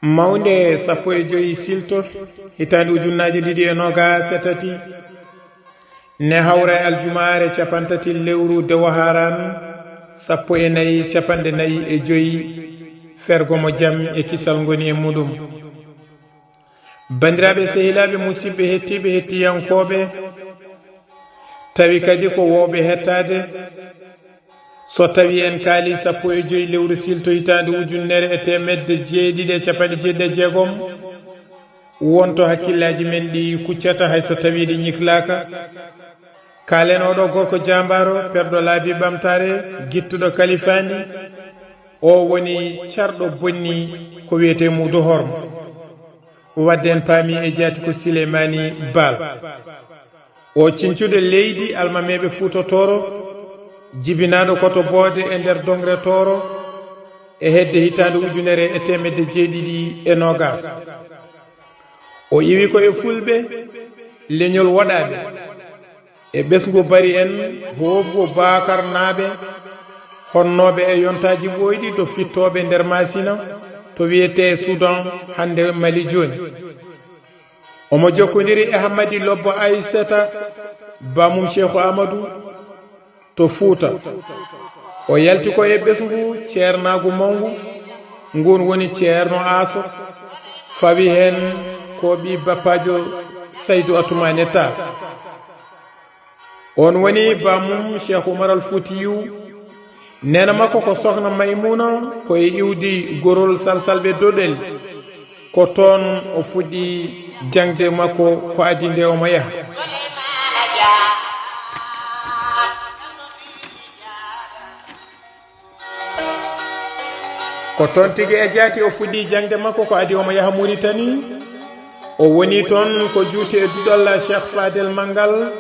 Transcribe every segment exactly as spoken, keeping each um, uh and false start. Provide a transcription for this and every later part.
Mawnde sappo e joy silto, hitaande ujunnaaje ɗiɗi e noogaas e tati, ne hawra e aljumaare capantati lewru Dewo Haran, sappo e nayi, capanɗe nayi e joy, fergo mo jam e kisal ngoni e muɗum. Banndiraaɓe, sehilaaɓe, musidɓe, hettiiɓe, hettiyankooɓe, tawi kadi ko woowɓe hettaade, so tawi en kaali sappo e joy lewru silto hitaande ujunnere e teemedde jeeɗiɗi e capanɗe jeeɗiɗi e jeegom, wonto hakkillaaji men ɗi kuccata hay so tawi ɗi ñiklaaka. Kaalen oɗo gorko jaambaaro, perɗo laabi ɓamtaare, gittuɗo kalifaandi, o woni carɗo bonni ko wiyetee Muudu Hormo. Wadde en paami e jaati ko Sileymaani Baal. O ciñcuɗo leydi almameeɓe Fuuta Tooro, jibinaaɗo ko to Boode e nder Dongre Tooro, e hedde hitaande ujunere e teemedde jeeɗiɗi e noogaas. O iwi ko e Fulɓe, leñol Woɗaaɓe, e ɓesngu Bari en, hoofngu Baakarnaaɓe, honnooɓe e yontaaji ɓooyɗi to fittooɓe nder Maasina, to wiyetee Sudan, hannde Mali jooni. Omo jokkondiri e Hammadi Lobbo Aysata, baamum Seeku Amadu, to Fuuta. O yalti ko e ɓesngu ceernaagu mawngu, ngun woni Ceerno Aaso, fawi heen ko ɓii bappaajo Saydu Atumaane Taal. On woni baamum Seeku Umar Al Fuutiyu. Neene makko ko Sohna Maymuuna, ko e iwdi Gorol Salsalɓe Doɗel. Ko toon o fuɗɗi jaŋde makko ko adii nde omo yaha. Ko toon tigi e jaati o fuɗɗi jaŋde makko ko adii omo yaha Muritani. O woni toon ko juuti e duɗal Cheikh Fadel Manngal.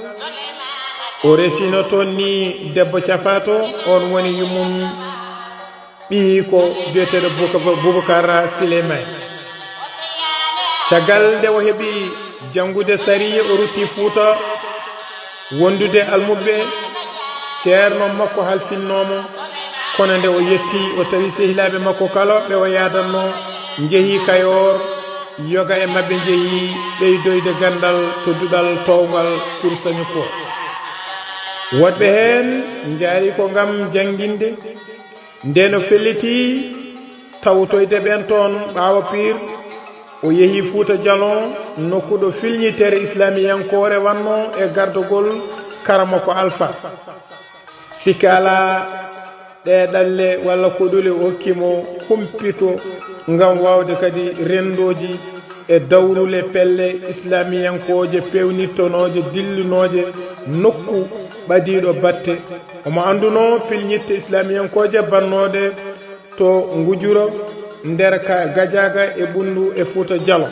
O resino toon ni debbo cafaato, on woni yummum ɓiyiiko biyeteeɗo Buka-, Bubakar Sileymaani. Caggal nde o heɓi janngude sariya, o rutti Fuuta wondude almuɓɓe. Ceerno makko halfinnoo mo, kono nde o yettii, o tawi sehilaaɓe makko kala ɓe o yaadatnoo njehii Kayoor, yoga e maɓɓe njehii ɓeydoyde ganndal to duɗal toowngal Kursañu Koor. Woɗɓe heen njaari ko ngam jannginde, ndeen o felliti tawtoyde ɓeen toon ɓaawo Piir, o yehi Fuuta Jalon, nokku ɗo filñitere islaamiyankoore wannoo e gardagol karamoko Alfa. Sikke alaa, ɗee ɗalle walla koɗule o hokki mo humpito ngam waawde kadi renndooji e dawrule pelle islaamiyankooje peewnittonooje, dillinooje nokku ɓadiiɗo batte. Omo anndunoo pilñitte islaamiyankooje bannooɗe to Ngujuro, nder ka Gajaaga e Ɓunndu e Fuuta Jalo.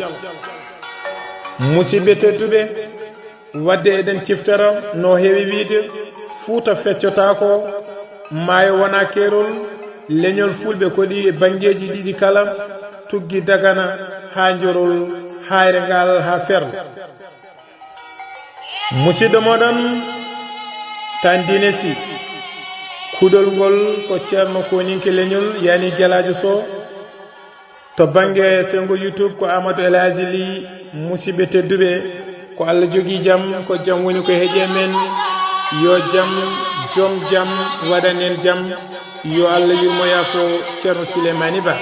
Musidɓe tedduɓe, wadde eɗen ciftora no heewi wiyde, Fuuta feccotaako, maayo wonaa keerol, leñol Fulɓe koɗi e banngeeji ɗiɗi kala, tuggi Dagana haa Njorol, Haayre Ngaal haa Ferlo. Musidɗo mooɗon Tandine Sy, kuɗol ngol ko Ceerno Koninke Leñol, yani Gelaajo Sow. To bannge senngo YouTube ko Amadou El Hadji Ly. Musidɓe tedduɓe, ko Allah jogii jam, ko jam woni ko heƴe men. Yo jam, joom jam waɗan en jam. Yo Allah yurmo yaafo Ceerno Sileymaani Ba.